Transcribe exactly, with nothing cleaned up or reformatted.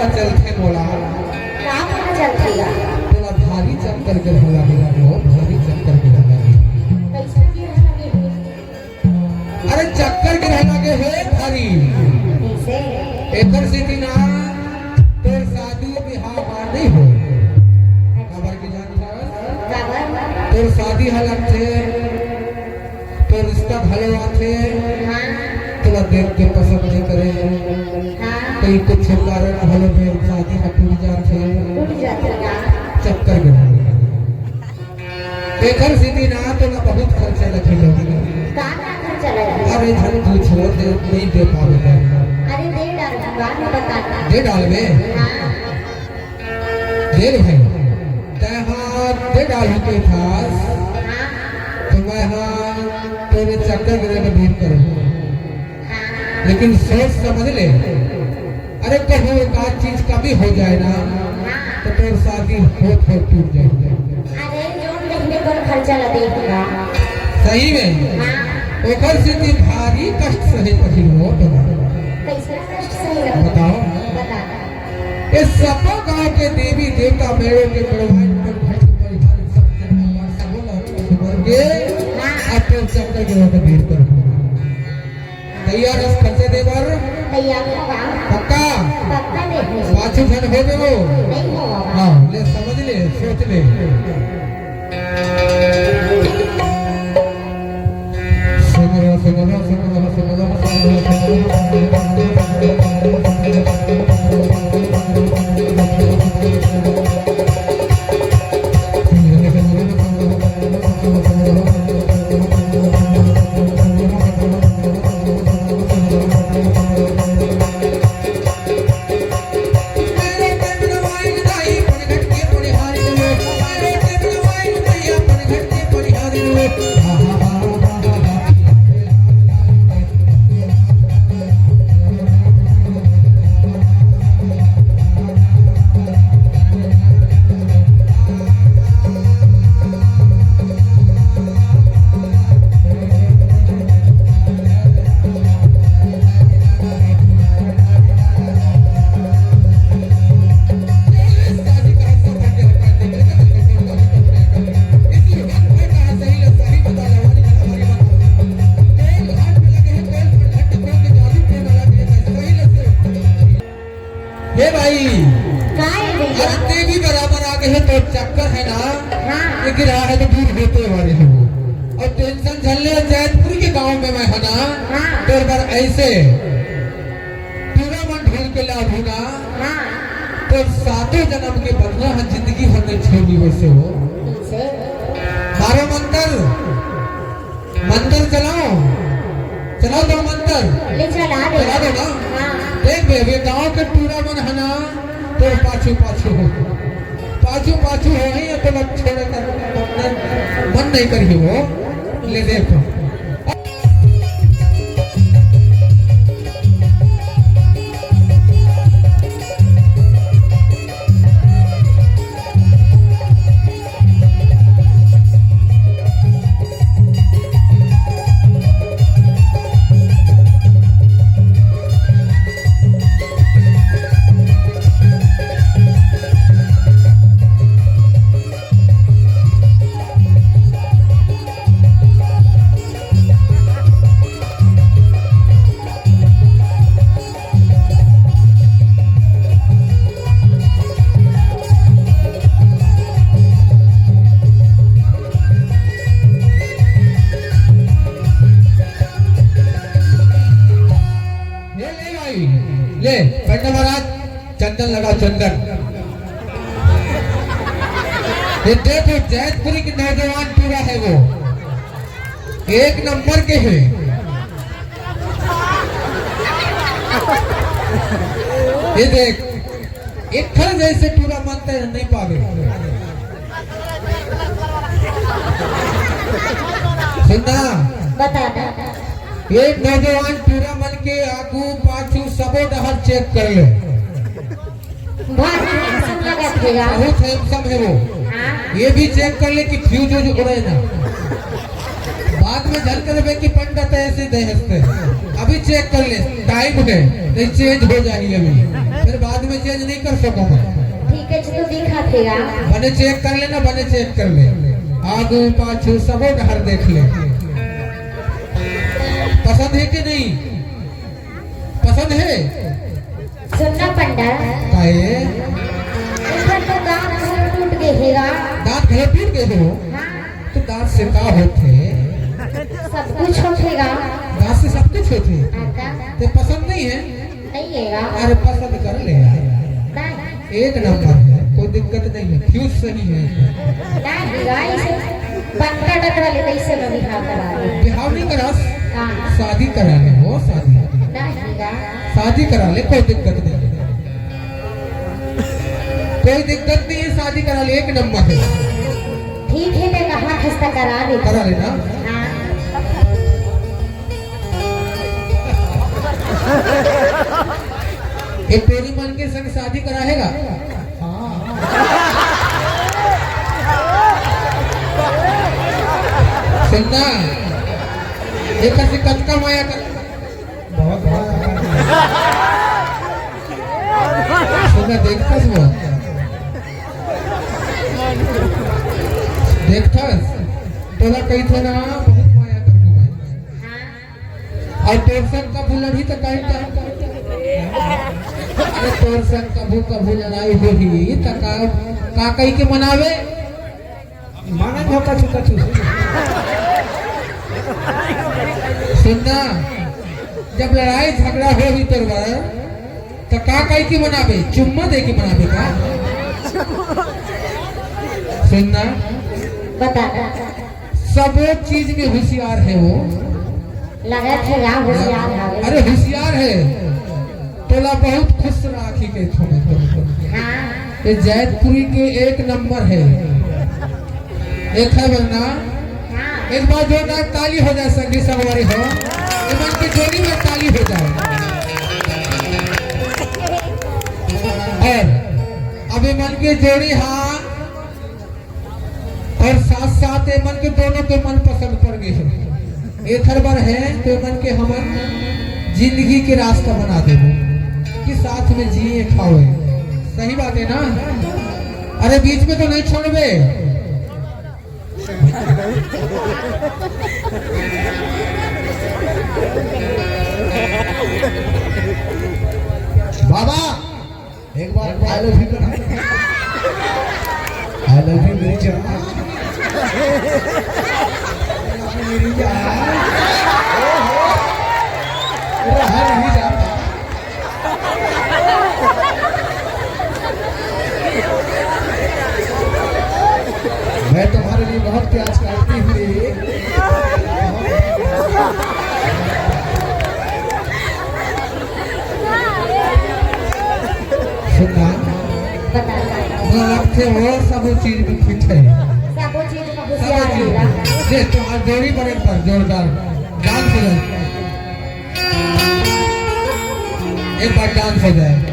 चलथे मोला। का कहाँ चलथे गा? तोला भारी चक्कर के रहना हे, भारी चक्कर के रहना हे। कैसे के रहना हे? अरे चक्कर के रहना के हे भारी। कैसे? एकर सेती ना तोर शादी बिहाव बार नहीं हो। काबर के जानथस? काबर? तोर शादी ह लगथे, तोर रिश्ता घलो आथे, हाँ। तोला देख के पसंद नहीं करे। हाँ। कहीं कुछ कारण घलो तोर शादी ह टूट जाथे। टूट जाथे का? चक्कर के रहना। एकर सेती ना तोला बहुत खर्चा लगही। का, का खर्चा लगही? अरे झन पूछो, दे, नहीं दे पावे। अरे दे डाल, बाद में बता। दे डालबे? हाँ। दे रे भाई, तैं हा दे डालहूँ कहिथस, हाँ। तो मैं हा तोरे चक्कर के रहना दूर करूँ। लेकिन सोच समझ ले, अरे कहूँ एक आध चीज कमी हो जाए ना, तो तोर शादी होत होत टूट जाए। अरे, जोन कहिबे तोर खर्चा ला देख ला। सही में? हाँ। ओकर सेती भारी कष्ट सहे पड़ही हो तोला। कैसे कष्ट सहे ला? बताओ। बता। ये सपा गांव के देवी देवता, मेड़ो के मेड़वाइन, पर घर के परिवार, सब जगह पर सब लोग के हाँ। अब तोर चक्कर के रहना दूर करूँ। तैयार हस खर्चा दे बर? तैयार हूँ बा। पक्का? पक्का दे हूँ। पाछू झन हो गए हो? नहीं हो बा। हाँ, ले समझ ले, सोच ले। सुन लो, सुन लो, सुन लो, सुन लो, सुन लो, सुन लो। हे भाई, का है भैया? अरे ते भी बराबर आ गए हो, तो चक्कर है ना, हाँ। ये गिरा है तो दूर होते वाले हो। और टेंशन झन ले, जैतपुर के गांव में मैं है ना, हाँ। तो एक बार ऐसे टूरा मन ढूंढ के ला दूंगा, हाँ। तो सातों जन्म के बंधना है, जिंदगी भर नहीं छोड़ी वैसे हो। कैसे? मारो मंत्र। मंत्र चलाओ, चलाओ दो मंत्र। ले चला दे। चला दो ना। हाँ। देख बे, अभी गांव के टूरा मन है ना, तो पाछू पाछू हो, पाछू पाछू हो ही, तो मत छोड़े कर, मन नहीं, मन नहीं करिए वो। ले देखो। ले, ले भाई, ले, पंडा महाराज, चंदन लगा, चंदन। ये देखो, जैतपुरी के नौजवान टूरा है वो, एक नंबर के है। ये देख, एखर जैसे टूरा मन ते नहीं पावे। सुनना, बता, बता। ये नौजवान टूरा मन के आगू पाछू सबो डहर चेक कर ले। बहुत handsome लगत हे यार। बहुत handsome है वो। हाँ। ये भी चेक कर ले कि फ्यूज उज उड़े ना। बाद में झन करबे कि पंडित ऐसे दे हंसते। अभी चेक कर ले, टाइम है, नहीं चेंज हो जाही अभी। फिर बाद में चेंज नहीं कर सकूं मैं। ठीक है, तो दिखा देगा। बने चेक कर लेना, बने चेक कर ले, आगू पाछू सबो डहर देख ले। पसंद है कि नहीं? पसंद है? सुनना पंडा। काहे? एखर तो दांत घलो टूट गे हेगा। दांत घलो टूट गे हो? हाँ। तो दांत से का होथे? सब कुछ होथेगा। दांत से सब कुछ होथे। हाँ, का? ते पसंद नहीं है? नहीं हेगा। अरे पसंद कर ले यार। नहीं। एक नंबर है, कोई दिक्कत नहीं है, फ्यूज सही है। नहीं, गाइस, बनता डकरा ले, कैसे मैं बिहाव करा दे? बिहाव नहीं करास? हाँ। शादी करा ले, हो शादी। नहीं, गा। शादी करा ले, कोई दिक्कत नहीं है। कोई दिक्कत नहीं है, शादी करा ले, एक नंबर है। ठीक है, मैं कहा खस्ता करा दे। करा लेना। हाँ। ये टोरी मन के संग शादी कराहेगा? सुनना, एक से कतका माया कर, बहुत, बहुत। सुनना, देखता सुन, देखता, तोला कही थे ना, बहुत माया कर। अउ तोर संग कभू लड़ही त का कही? अरे तोर संग कभू कभू लड़ाई होही त का, का कही के मनावे? माने धोखा चुका चुका। सुनना, जब लड़ाई झगड़ा होही तोर बर त का कही के मनावे? चुम्मा दे के मनावे का? सुनना, बता। सबो चीज में होशियार है वो। लगत हे या होशियार हवे। अरे होशियार है, तोला बहुत खुश राखी के छोड़े तो। हाँ। ये जैतपुरी के एक नंबर है। एक है बंदा, हाँ। एक बार जोरदार ताली हो जाए संगी संगवारी हो, एमन के जोड़ी में ताली हो जाए। और अब एमन के जोड़ी, हाँ, और साथ साथ एमन के दोनों के मन पसंद पड़ गे हे। एखर बर हे तो एमन के हमन जिंदगी के रास्ता बना देबो कि साथ में जिए खावे। सही बात है ना? अरे बीच में तो नहीं छोड़बे। बाबा, एक बार I love you करा। I love you मेरी जान। मेरी जान। रहा नहीं जाता। मैं तुम्हारे लिए बहुत प्यार करती हूँ रे। सुनना। बता। वो लगथे वो सब चीज में फिट है। सबो चीज में सब होशियार चीज होला। में। देख तो आज जोड़ी पर एक बार जोरदार डांस हो जाए। एक बार डांस हो जाए।